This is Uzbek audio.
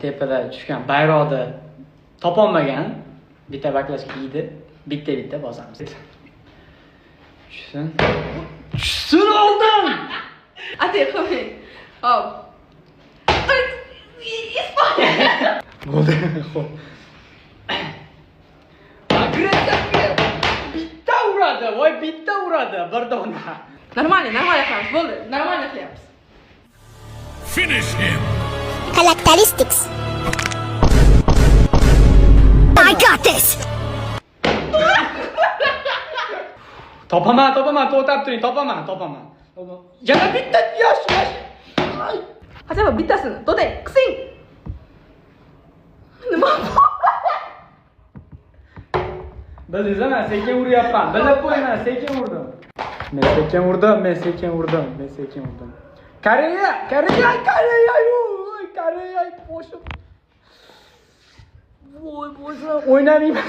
Tepada tushgan bayroqni topolmagan bitta baklashka yeydi, bitta-bitta bosamiz. Tushsin. Tushsin oldim. Atay qilmang. Hop. Ispaniya. Bo'ldi. Xo'p. Gretsiya bitta uradi, voy bitta uradi bir dona. Нормально, нормально qilamiz. Bo'ldi, нормально qilyapmiz. Finish him! Characteristics. I got this! Topaman, topaman, to'xtab turing, topaman, topaman. Yana bitta yosh, yosh. Ay. Хотя бы bittasini. To'xtang, qising. Nima bu? Bildingizmi, men sekin uryapman. Bilib qo'yman, sekin urdim. Men sekin urdim, men sekin urdim, men sekin urdim. Koreya, Koreya, Koreya, yo'q, Koreya qo'shib. Voy, boshim o'ynamayman.